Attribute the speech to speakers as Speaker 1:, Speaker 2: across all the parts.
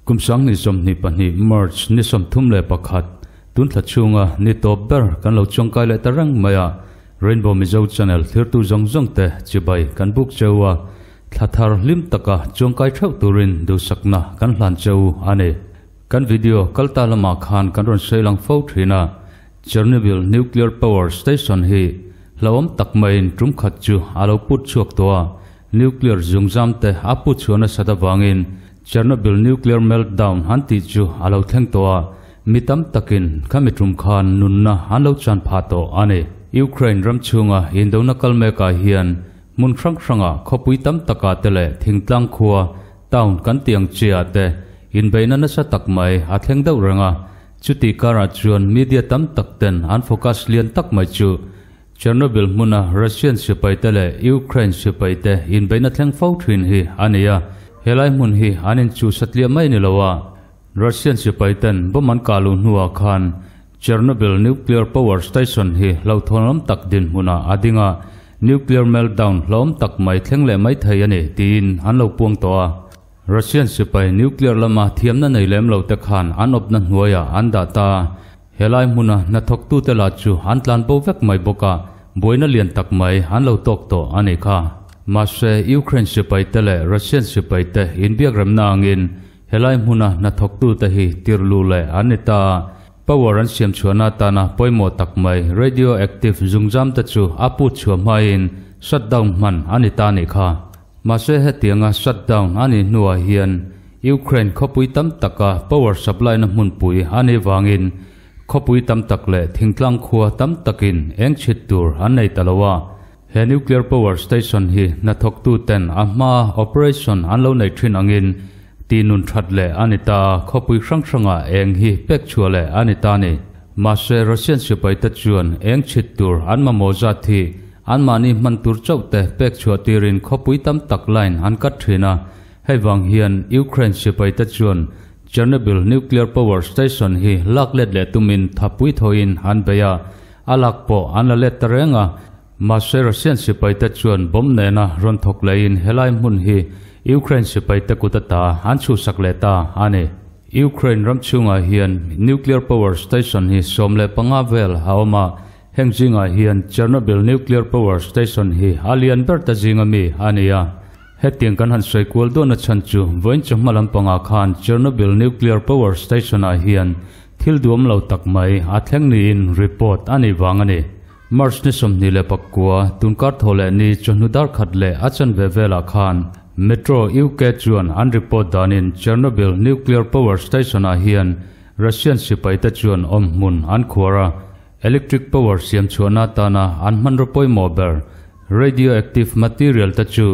Speaker 1: Kum 2022 March ni 31 tun thla chhunga ni tawp ber kan lo chawngkai leh ta reng mai a, Rainbow Mizo Channel thirtu zawng zawng te chibai kan buk cheu a, thla thar hlim taka chawngkai theuh turin duhsakna kan hlan cheu a ni. Kan video kal ta lamah khan kan rawn sawi lang fo thin a, Chernobyl Nuclear Power Station hi hlauhawm tak maiin tum khat chu a lo put chhuak tawh a, Nuclear zungzam te a pu chhuah nasat avangin Chernobyl nuclear meltdown an tih chu a lo thleng tawh a, mi tam takin khami tum khan nunna an lo chan phah tawh a ni. Ukraine ram chhunga indona kal mekah hian hmun hrang hrangah khawpui tam takah te leh thingtlang khua, town, kan tih ang chiah te inbeihna nasa tak mai a thleng deuh reng a, chutih karah chuan media tam tak ten an focus lian tak mai chu Chernobyl hmuna Russian sipaite leh Ukraine sipaite inbeihna thleng fo thin hi a ni a, helai hmun hi an inchuh satliah mai ni lo a, Russian sipaiten bomb an kah luh hnuah khan Chernobyl nuclear power station hi hlauhthawnawm tak dinhmunah a ding a, nuclear meltdown hlauhawm tak mai thleng leh mai thei a ni tiin an lo puang tawh a. Russian sipai nuclear lama thiamna nei lem lo te khan an awpna hnuaiah an dah ta a, Helai hmuna hnathawktute lah chu an tlan bo vek mai bawk a, buaina lian tak mai an lo tawk tawh a nih kha. Mahse, Ukraine sipaite leh Russian sipaite inbiakremna angin helai hmuna hnathawktute hi tirhluh leh an ni ta a, power an siam chhuahna atana pawimawh tak mai radioactive zungzamte chu a put chhuah hmain shutdown hman a ni ta a nih kha. Mahse hetianga shutdown a nih hnuah hian Ukraine khawpui tam taka power supply na hmunpui a nih vangin khawpui tam tak leh thingtlang khua tam takin eng chhit tur an nei ta lo a. He nuclear power station hi hnathawktu ten a hmaa operation an lo nei thin angin tihnun that leh a ni ta a, khawpui hrang hrangah eng hi pek chhuah leh a ni ta a ni. Mahse Russian sipaite chuan eng chhit tur an mamawh zat hi Anmahni hman tur chauh te pek chhuah tirin khawpui tam tak line an cut thin a, hei vang hian Ukraine sipai te chuan Chernobyl nuclear power station hi lak let leh tumin thapui thawhin an bei a, a lak pawh an la let ta reng a, mahse Russian sipai te chuan bomb nena rawn thawk lehin helai hmun hi Ukraine sipai te kut ata an chhuhsak leh ta a ni. Ukraine ram chhungah hian nuclear power station hi 15 vel a awm a, Heng zingah hian Chernobyl Nuclear Power Station hi a lian ber ta zinga mi a ni a. Hetiang kan han sawi kual dawn a chhan chu vawiin chawhma lampangah khan Chernobyl Nuclear Power Station-ah hian thil duam lo tak mai a thleng niin report a nih vang a ni. March ni 29, tunkar thaw leh ni chawhnu dar khat leh a chanve velah khan Metro UK chuan an report danin Chernobyl Nuclear Power Station-ah hian Russian sipaite chuan awmhmun an khuar a. Electric power siam chhuahna atana an hmanraw pawimawh ber radioactive material te chu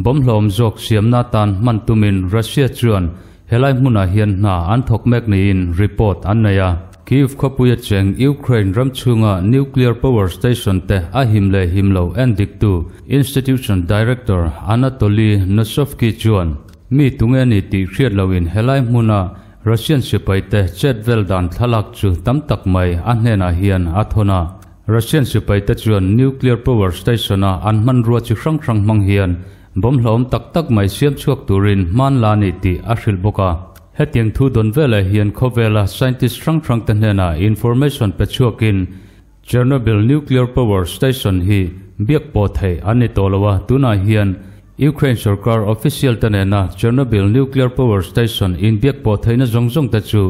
Speaker 1: bomb hlawm zawk siamna atan hman tumin Russia chuan helai hmunah hian hna an thawk mek niin report an nei a. Kyiv khawpuia cheng Ukraine ram chhunga nuclear power station te a him leh him lo en diktu institution director Anatoly Nosovsky chuan mi tunge ni tih hriat loin helai hmuna Russian sipaite chet vel dan thlalak chu tam tak mai a hnenah hian a thawn a. Russian sipaite chuan nuclear power station-a an hmanrua chi hrang hrang hmang hian bomb hlauhawm tak tak mai siam chhuak turin hman la ni tih a hrilh bawk a. Hetiang thu dawn velah hian khawvela scientist hrang hrangte hnenah information pe chhuakin Chernobyl nuclear power station hi biak pawh theih an ni tawh lo a, tunah hian Ukraine sorkar official te nena Chernobyl nuclear power station inbiak pawh theihna zawng zawng te chu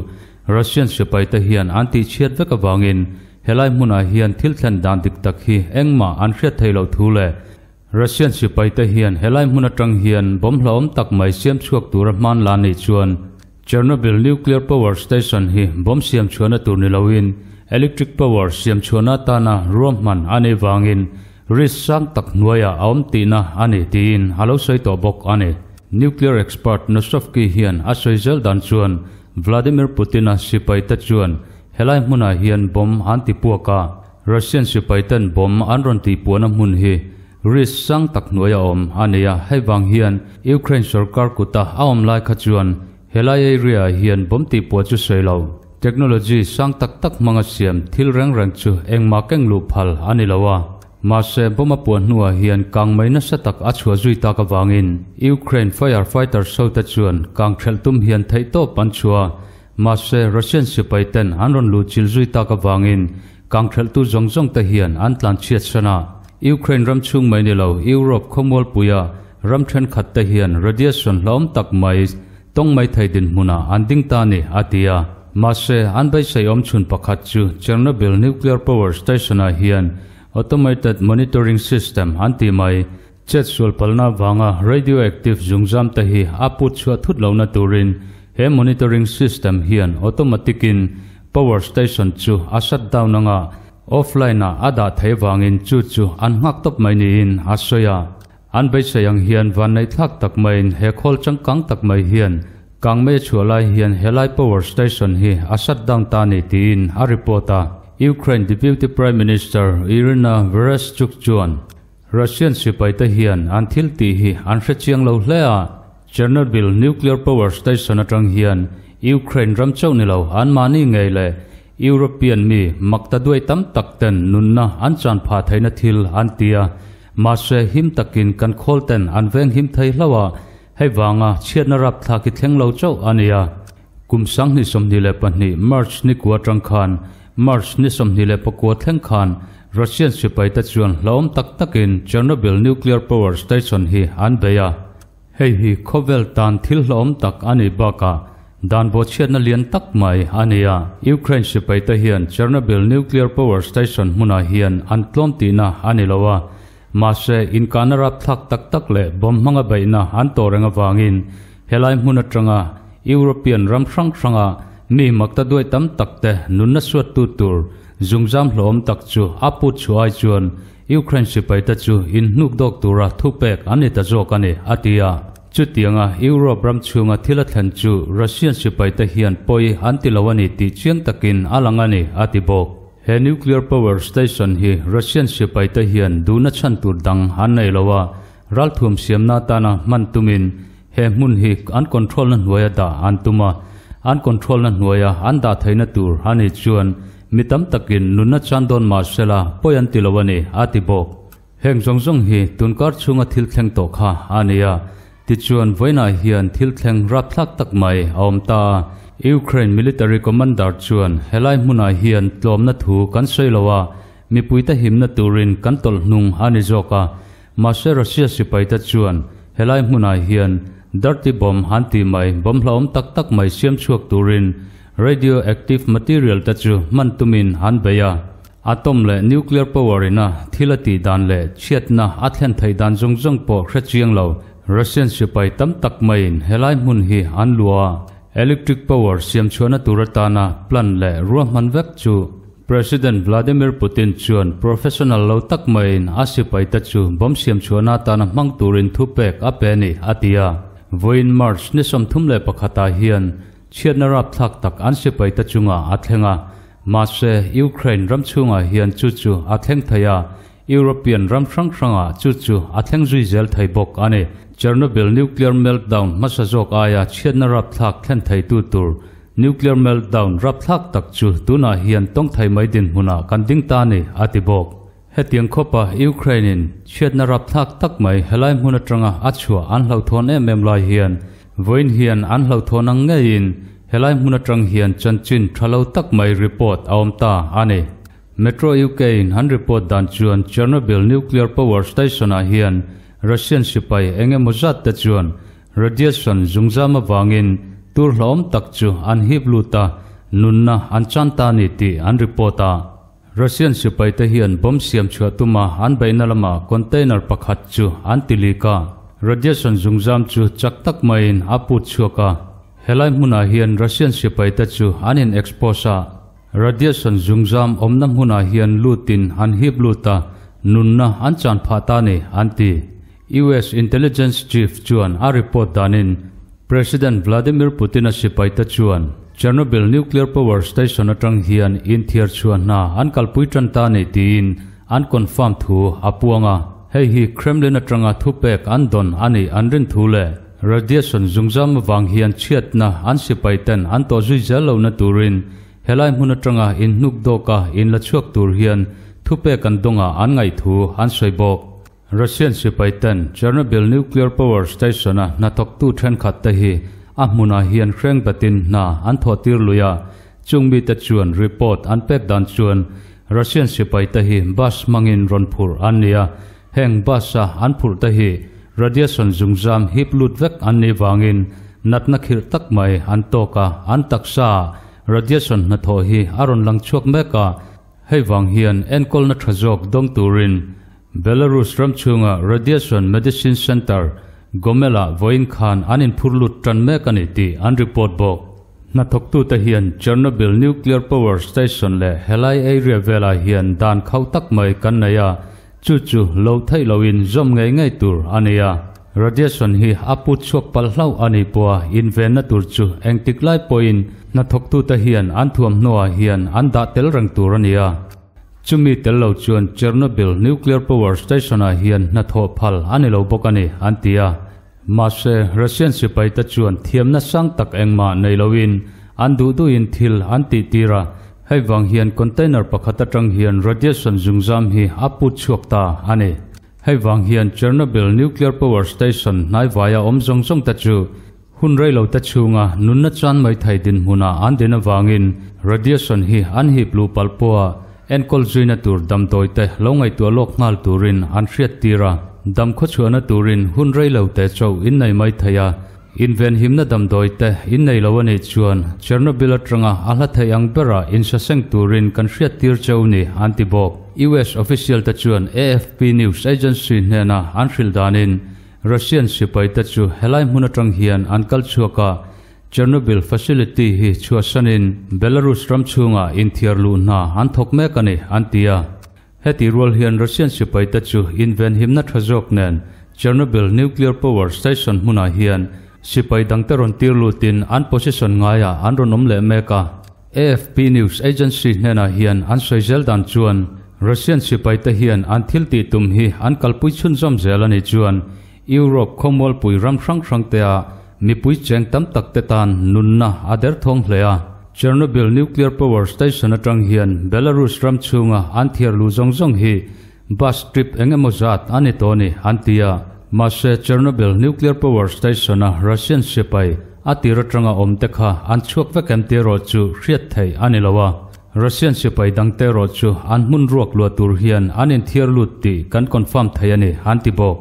Speaker 1: Russian sipai te hian an tihchhiat vek avangin helai hmunah hian thil thlen dan dik tak hi engmah an hriat theih loh thu leh Russian sipai te hian helai hmun atang hian bomb hlauhawm tak mai siam chhuak tura hman la nih chuan Chernobyl nuclear power station hi bomb siam chhuahna tur ni loin electric power siam chhuahna atana ruahman a nih vangin risk sang tak hnuaiah a awm tihna a ni tiin a lo sawi tawh bawk a ni. Nuclear expert Nosovsky hian a sawi zel dan chuan Vladimir Putin-a sipaite chuan helai hmunah hian bomb an ti puak a, Russian sipaiten bomb an rawn tihpuahna hmun hi risk sang tak hnuaia awm a ni a, hei vang hian Ukraine sorkar kuta a awm lai kha chuan helai area ah hian bomb tihpuah chu sawi lo. Technology sang tak tak hmanga siam thil reng reng chu engmah keng luh phal a ni lo a. Mahse bomb a puah hnuah hian kangmei nasa tak a chhuah zui tak avangin Ukraine firefighters hote chuan kang thelh tum hian theihtawp an chhuah a. Mahse Russian sipai ten an rawn luh chilh zui tak avangin kang thelhtu zawng zawng te hian an tlan chhiat san a. Ukraine ram chhung mai ni lo Europe khawmualpuia ram thenkhat te hian radiation hlauhawm tak mai tawng mai thei dinhmunah an ding ta a ni, a ti a. Mahse an beisei awm chhun pakhat chu Chernobyl nuclear power station-ah hian Automated Monitoring System an tih mai, chet sual palna avanga radioactive zungzam te hi a put chhuah thut lohna turin he monitoring system hian automatic-in power station chu a shut down anga offline-ah a dah thei vangin chu chu an nghak tawp mai niin a sawi a. An beisei ang hian vanneih thlak tak maiin he khawl changkang tak mai hian kangmei a chhuah lai hian helai power station hi a shut down ta a ni tiin a report a. Ukraine Deputy Prime Minister Iryna Vereshchuk chuan Russian sipaite hian an thil tih hi an hre chiang lo hle a, Chernobyl nuclear power station atang hian Ukraine ram chauh ni lo anmahni ngei leh European mi makta duai tam tak ten nunna an chan phah theihna thil an ti a, mahse him takin kan khawl ten an veng him thei hlauh a, hei vanga chhiatna rapthlak hi thleng lo chauh a ni a. Kum 2022 March ni kua atang khan March ni 29 thleng khan Russian sipaite chuan hlauhawm tak takin Chernobyl nuclear power station hi an bei a. Hei hi khawvel tan thil hlauhawm tak a nih bakah dan bawhchhiatna lian tak mai a ni a. Ukraine sipaite hian Chernobyl nuclear power station hmunah hian an tlawm tihna a ni lo a, mahse inkahna rapthlak tak tak leh bomb hmanga beihna an tawh reng avangin helai hmun atanga European ram hrang hranga mi makta duai tam takte nunna suattu tur zungzam hlauhawm tak chu a put chhuah ai chuan Ukraine sipaite chu inhnuk dawk tura thupek an ni ta zawk a ni, a ti a. Chutianga Europe ram chhunga thil a thlen chu Russian sipaite hian pawi an ti lo a ni tih chiang takin a lang a ni, a ti bawk. He nuclear power station hi Russian sipaite hian duhna chhan tur dang an nei lo a, ralthuam siamna atana hman tumin he hmun hi an control-na hnuaia dah an tum a, an control-na hnuaia an dah theihna tur a nih chuan Mi tam takin nunna chan dawn mah sela pawi an ti lo a ni, a ti bawk. Heng zawng zawng hi tunkar chhunga thil thleng tawh kha a ni a, tichuan vawiinah hian thil thleng rapthlak tak mai a awm ta a. Ukraine military commander chuan helai hmunah hian tlawmna thu kan sawi lo a, mipuite himna turin kan tawlh hnung a ni zawk a, mahse Russia sipaite chuan helai hmunah hian dirty bomb an tih mai bomb hlauhawm tak tak mai siam chhuak turin Radioactive material te chu hman tumin an bei a, atom leh nuclear power ina thil a tih dan leh chhiatna a thlen theih dan zawng zawng pawh hre chiang lo. Russian sipai tam tak maiin helai hmun hi an luah a, electric power siam chhuahna tur atana plan leh ruahman vek chu President Vladimir Putin chuan professional lo tak maiin a sipai te chu bomb siam chhuahna atana hmang turin thupek a pe a ni, a ti a. Vawiin March ni 31 ah hian Chhiatna rapthlak tak an sipaite chungah a thleng a, mahse Ukraine ram chhungah hian chu chu a thleng thei a, European ram hrang hrangah chu chu a thleng zui zel thei bawk a ni. Chernobyl nuclear meltdown hmasa zawk aia chhiatna rapthlak thlen theitu tur nuclear meltdown rapthlak tak chu tunah hian tawng thei mai dinhmunah kan ding ta a ni, a ti bawk. Hetiang khawpa Ukraine-in chhiatna rapthlak tak mai helai hmun atanga a chhuah an hlauhthawn em em lai hian vawiin hian an hlauhthawn ang ngeiin helai hmun atang hian chanchin tha lo tak mai report a awm ta a ni. Metro UK-in an report dan chuan Chernobyl nuclear power station-ah hian Russian sipai eng emaw zat te chuan radiation zungzam avangin tur hlauhawm tak chu an hip lut a, nunna an chan ta a ni tih an report a. Russian sipaite hian bomb siam chhuah tuma an beihna lamah container pakhat chu an ti leak a, radiation zungzam chu chak tak maiin a put chhuak a. Helai hmunah hian Russian sipaite chu an in expose a, radiation zungzam awmna hmunah hian lutin an hip lut a, nunna an chan phah ta ni, an ti. US intelligence chief chuan a report danin President Vladimir Putin-a sipaite chuan Chernobyl nuclear power station atang hian inthiar chhuah hna an kalpui tan ta ni tiin an confirm thu a puang a. Hei hi Kremlin atanga thupek an dawn a nih an rin thu leh radiation zungzam avang hian chhiatna an sipaiten an tawh zui zel lohna turin helai hmun atanga inhnuk dawka inla chhuak tur hian thupek an dawngah an ngaih thu an sawi bawk. Russian sipai ten Chernobyl nuclear power station-a hnathawktu thenkhat te hi a hmunah hian hreng batin hna an thawh tir lui a, chung mite chuan report an pek dan chuan Russian sipai te hi bus hmangin rawn phurh an ni a, heng bus-a an phurh te hi radiation zungzam hip lut vek an nih vangin natna khirh tak mai an tawk a, an taksa ah radiation hnathawh hi a rawn lang chhuak mek a, hei vang hian enkawlna tha zawk dawng turin Belarus ram chhunga Radiation Medicine Centre, Gomel-ah vawiin khan an inphur lut tan mek a ni tih an report bawk. Hnathawktute hian Chernobyl Nuclear Power Station leh helai area velah hian dan khauh tak mai kan nei a, chu chu lo theih loin zawm ngei ngei tur a ni a. Radiation hi a put chhuak palh hlauh a nih pawha invenna tur chu engtik lai pawhin hnathawktute hian an thuamhnuaah hian an dah tel reng tur a ni a. Chumi tel lo chuan Chernobyl nuclear power station-ah hian hnathawh phal a ni lo bawk a ni, an ti a. Mahse, Russian sipaite chuan thiamna sang tak engmah nei loin an duh duhin thil an tihtir a, hei vang hian container pakhat atang hian radiation zungzam hi a put chhuak ta a ni. Hei vang hian Chernobyl nuclear power station hnaivaia awm zawng zawng te chu Hun rei lo te chhunga nunna chan mai thei dinhmunah an din avangin radiation hi an hip luh palh pawha enkawl zuina tur damdawi te lo ngaihtuah lawk nghal turin an hriat tir a. Dam khawchhuahna turin hun rei lo te chauh innei mai thei a, invenhimna damdawi te innei lo a nih chuan Chernobyl atanga a hla theih ang berah insaseng turin kan hriat tir cheu ni, an ti bawk. US official te chuan AFP news agency hnena an hrilh danin Russian sipaite chu helai hmun atang hian an kal chhuak a, Chernobyl facility hi chhuahsanin Belarus ram chhungah inthiar luh hna an thawk mek a ni, an ti a. Heti rual hian Russian sipaite chu invenhimna tha zawk nen Chernobyl nuclear power station hmunah hian sipai dangte rawn tir lutin an position ngaiah an rawn awm leh mek a. AFP news agency hnenah hian an sawi zel dan chuan Russian sipaite hian an thil tih tum hi an kalpui chhunzawm zel a nih chuan Europe khawmualpui ram hrang hrangtea mipui cheng tam tak te tan nunna a derthawng hle a. Chernobyl nuclear power station atang hian Belarus ram chhunga an thiar luh zawng zawng hi bus trip eng emaw zat a ni tawh a ni an ti a. Mahse Chernobyl nuclear power station-a Russian sipai A tir atanga awm te kha an chhuak vek em tih erawh chu hriat theih a ni lo a, Russian sipai dangte erawh chu an hmun ruak luah tur hian an inthiar lut tih kan confirm thei a ni, an ti bawk.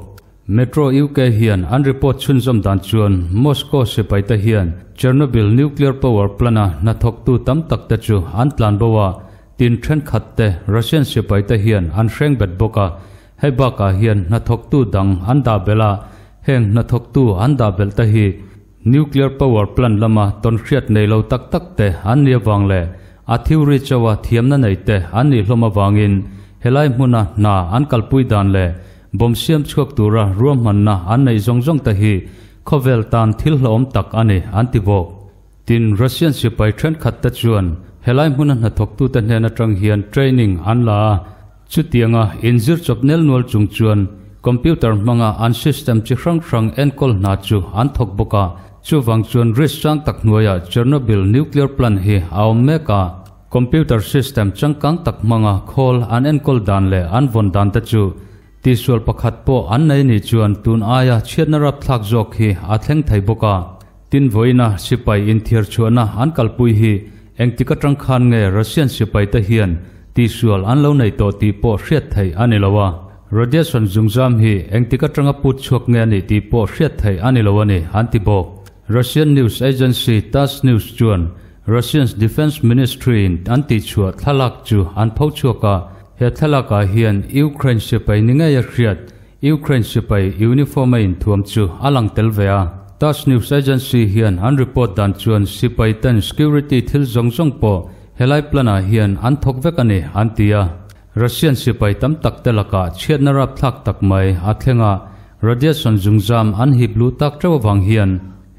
Speaker 1: Metro UK hian an report chhunzawm dan chuan Moscow sipaite hian Chernobyl nuclear power plant-a hnathawktu tam tak te chu an tlan bo a, tin thenkhat te Russian sipaite hian an hreng bet bawk a, hei bakah hian hnathawktu dang an dah belh a, Heng hnathawktu an dah belh te hi Nuclear Power Plant lama tawnhriat nei lo tak tak te an nih avang leh a theory chauha thiamna nei te an nih hlawm avangin helai hmuna hna an kalpui dan leh bomb siam chhuak tura ruahmanna an neih zawng zawng te hi khawvel tan thil hlauhawm tak a ni an ti bawk. Tin, Russian sipai thenkhat te chuan helai hmuna hnathawktute hnen atang hian training an la a, Chutianga inzir chawp nel nual chung chuan computer hmanga an system chi hrang hrang enkawl hna chu an thawk bawk a, chuvang chuan risk chang tak hnuaiah Chernobyl nuclear plant hi a awm mek a. Computer system changkang tak hmanga khawl an enkawl dan leh an vawn dan te chu tihsual pakhat pawh an nei nih chuan tun aia chhiatna rapthlak zawk hi a thleng thei bawk a. Tin vawiina sipai inthiar chhuahna an kalpui hi engtik atang khan nge Russian sipaite hian Tihsual an lo nei tawh tih pawh hriat theih a ni lo a, radiation zungzam hi engtik atanga put chhuak nge a nih tih pawh hriat theih a ni lo a ni, an ti bawk. Russian news agency Tass News chuan Russian's Defence Ministry in an tihchhuah thlalak chu an pho chhuak a, he thlalakah hian Ukraine sipai ni ngei a hriat Ukraine sipai uniform a inthuam chu a lang tel ve a. Tass News agency hian an report dan chuan sipai ten security thil zawng zawng pawh Helai plan-ah hian an thawk vek a ni, an ti a. Russian sipai tam tak te lakah chhiatna rapthlak tak mai a thleng a, radiation zungzam an hip luh tak teuh avang hian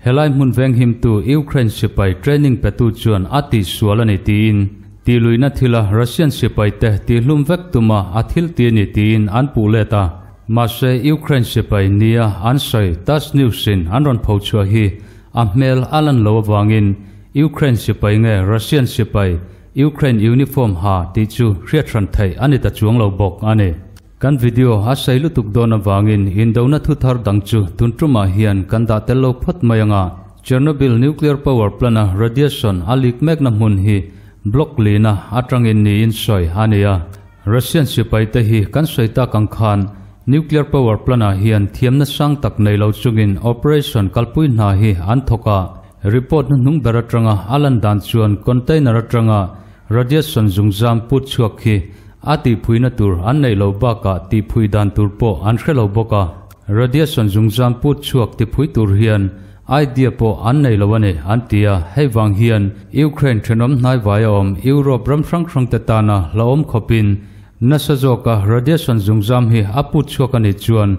Speaker 1: helai hmun venghimtu Ukraine sipai training petu chuan a tihsual a ni tiin tihluihna thila Russian sipaite tihhlum vek tuma a thil ti a ni tiin an puh let a. Mahse, Ukraine sipai nia an sawi Tass News-in an rawn phochhuah hi a hmel a lan lo avangin Ukraine sipai nge Russian sipai? Ukraine uniform ha tih chu hriat hran theih a ni ta chuang lo bawk a ni. Kan video a sei lutuk dawn avangin indona thu thar dang chu tun tumah hian kan dah tel lo phawt mai anga Chernobyl nuclear power plant-a radiation a leak mekna hmun hi block lina atangin niin sawi a ni a. Russian sipaite hi kan sawi tak ang khan nuclear power plant-ah hian thiamna sang tak nei lo chungin operation kalpui hna hi an thawk a. Report hnuhnung ber atanga a lan dan chuan container atanga radiation zungzam put chhuak hi a tihphuina tur an neih loh bakah tihphui dan tur pawh an hre lo bawk a. Radiation zungzam put chhuak tiphui tur hian idea pawh an nei lo a ni an ti a, hei vang hian Ukraine thenawm hnaivai a awm Europe ram hrang hrang te tana hlauhawm khawpin nasa zawka radiation zungzam hi a put chhuak a nih chuan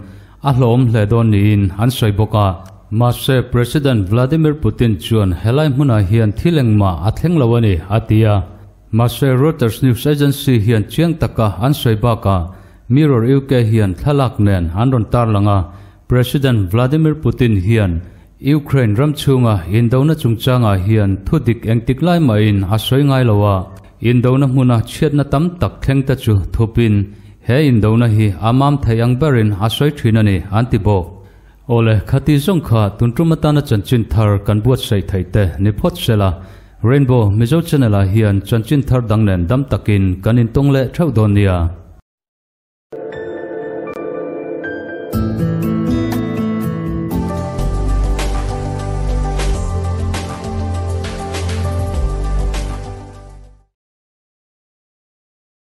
Speaker 1: a hlauhawm hle dawn niin an sawi bawk a. Mahse President Vladimir Putin chuan helai hmunah hian thil engmah a thleng lo a ni a ti a. Mahse Reuters news agency hian chiang taka an sawi bakah Mirror UK hian thlalak nen an rawn tarlang a, President Vladimir Putin hian Ukraine ram chhunga indona chungchangah hian thu dik engtik lai mahin a sawi ngai lo a, indona hmuna chhiatna tam tak thleng te chu thupin he indona hi a mam thei ang berin a sawi thin a ni an ti bawk. Awle, khati zawng kha tun tum atana chanchin thar kan buatsaih theih te ni phawt sela, Rainbow Mizo Channel ah hian chanchin thar dang nen dam takin kan intawng leh theuh dawn nia.